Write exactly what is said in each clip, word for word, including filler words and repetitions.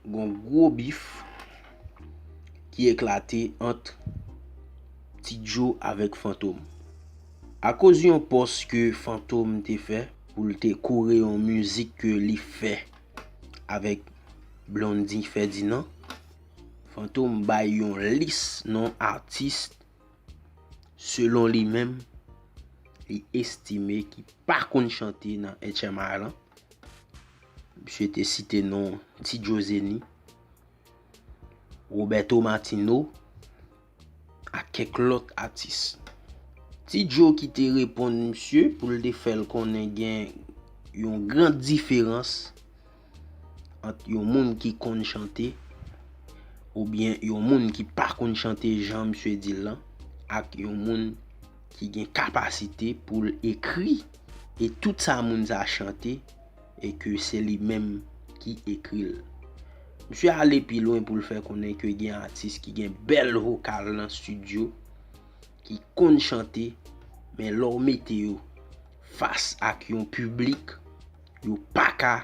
Gon gwo bif ki eklate ant Ti Djo avèk Fantom. Akoz yon pòs ke Fantom te fè pou l te kore yon mizik ke li fè avèk Blondy Ferdinand, Fantom bay yon lis non atis selon li menm, li estime ki pa konn chante nan H M I lan. Misye te site non Ti Djo Zeni, Roberto Martino ak kèk lòt atis. Ti Djo ki te reponn misye pou l te fè l konnen gen yon gran diferans ant yon moun ki konn chante oubyen yon moun ki pa konn chante jan misye di l lan ak yon moun ki gen kapasite pou l ekri e tout sa moun sa chante e ke se li menm ki ekri l. Misye ale pi lwen pou l fè konnen ke gen atis ki gen bèl vokal nan estidyo, ki konn chante, men lè w mete yo fas ak yon piblik, yo pa ka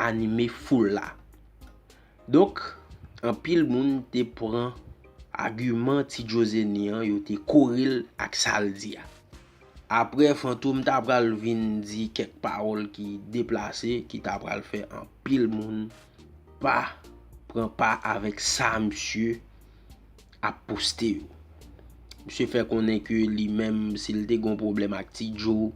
anime foul la. Donk, anpil moun te pran agiman Ti Djo Zeni an, yo te kore l ak sa l di a. Apre, Fantom ta pral vin di kèk pawòl ki deplase, ki ta pral fè anpil moun pa pran pa avèk sa misye ap poste yo. Misye fè konnen ke li menm, si l te gon pwoblèm ak Ti Djo,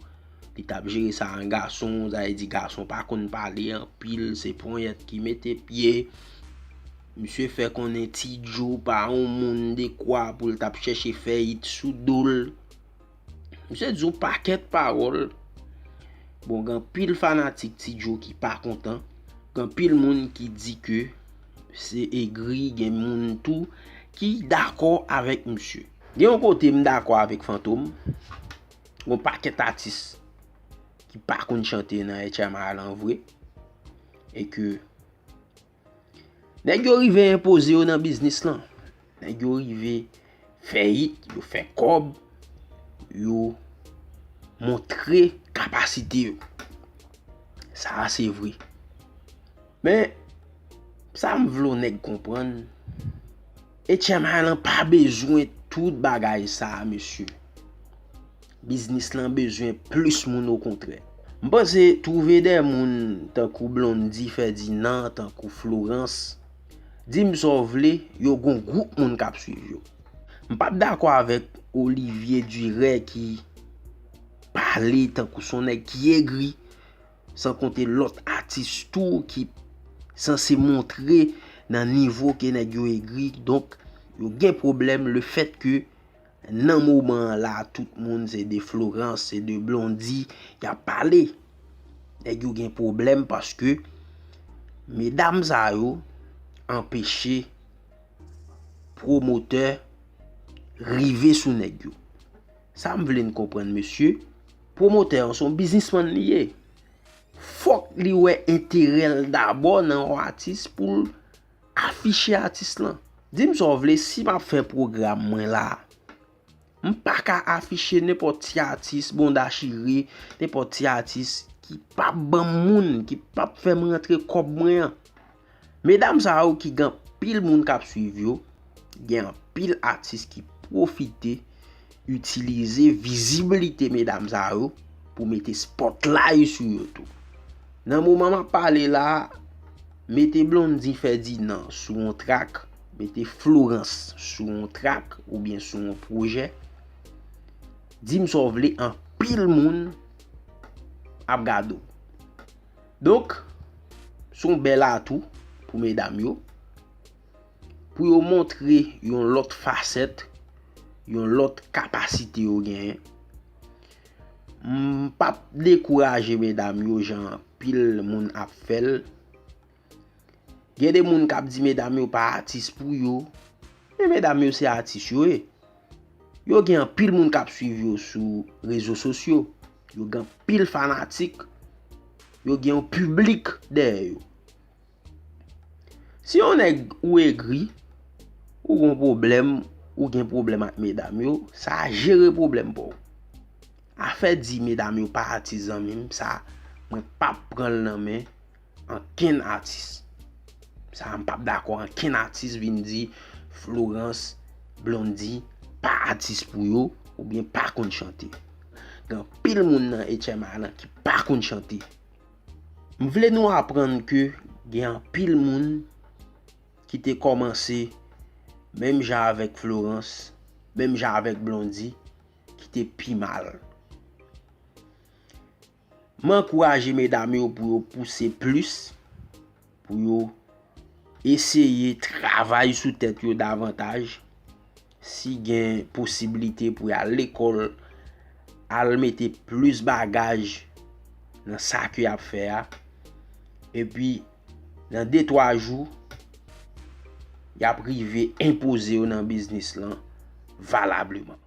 li t ap jere sa an gason, sa vle di gason pa konn pale anpil, se ponyèt ki mete pye. Misye fè konnen Ti Djo pa yon moun dekwa pou l t ap chèche fè it sou do l. Misye di yon pakèt pawòl. Bon, gen anpil fanatik Ti Djo ki pa kontan. Gen anpil moun ki di ke se egri, gen moun tou ki dakò avèk misye. Gen yon kote m dakò avèk Fantom. Gen yon pakèt atis ki pa konn chante nan H M I lan vre. E ke nèg yo rive enpoze yo nan biznis lan. Nèg yo rive fè it, yo fè kòb, yo montre kapasite yo. Sa a se vre. Men, sa m vle w nèg konprann, H M I lan pa bezwen tout bagay sa a, mesye. Biznis lan bezwen plis moun okontrè. M panse twouve de moun tankou Blondy Ferdinand, tankou Florence, di m sa w vle, yo gon gwoup moun k ap swiv yo. M p ap dakò avèk Olivier Duret ki pale tankou s on nèg ki egri, san konte lòt atis tou ki sanse montre nan nivo ke nèg yo egri. Donk, yo gen pwoblèm lefèt ke nan moman an la, tout moun se de Florence, se de Blondy y ap pale. Nèg yo gen pwoblèm paske medam sa yo anpeche pwomotè rive sou nèg yo. Sa m vle n konprann, mesye, pwomotè an se yon biznismann li ye. Fòk li wè enterè l dabò nan yon atis pou l afiche atis lan. Di m sa w vle, si m ap fè pwogram mwen la, m pa ka afiche nenpòt ti atis bonda chire, nenpòt ti atis ki p ap ban m moun, ki p ap fè m rantre kòb mwen an. Medam sa yo ki gen anpil moun k ap swiv yo, gen anpil atis ki pwofite itilize vizibilite medam sa yo pou mete spotlight sou yo tou. Nan moman m ap pale la, mete Blondy Ferdinand sou yon track, mete Florence sou yon track oubyen sou yon pwojè, di m sa w vle, anpil moun ap gade w. Donk, se yon bèl atou pou medam yo, pou yo montre yon lòt fasèt, yon lòt kapasite yo genyen. M p ap dekouraje medam yo jan anpil moun ap fè l. Gen de moun k ap di medam yo pa atis pou yo, men medam yo se atis yo ye. Yo gen anpil moun k ap swiv yo sou rezo sosyo. Yo gen anpil fanatik. Yo gen yon piblik dèyè yo. Si yon nèg ou egri, ou gon pwoblèm, ou gen pwoblèm ak medam yo, sa a jere pwoblèm pa w. Afè di medam yo pa atis zanmi m, sa, mwen p ap pran l nan men ankenn atis. Sa a, m p ap dakò ankenn atis vin di Florence, Blondy pa atis pou yo oubyen pa konn chante. Gen anpil moun nan H M I lan ki pa konn chante. M vle nou aprann ke gen anpil moun ki te kòmanse menm jan avèk Florence, menm jan avèk Blondy, ki te pi mal. M ankouraje medam yo pou yo pouse plis, pou yo eseye travay sou tèt yo davantaj. Si gen posiblite pou y al lekòl, al mete plis bagaj nan sa ke y ap fè a. Epi, nan de twa jou, y ap rive enpoze yo nan biznis lan valableman.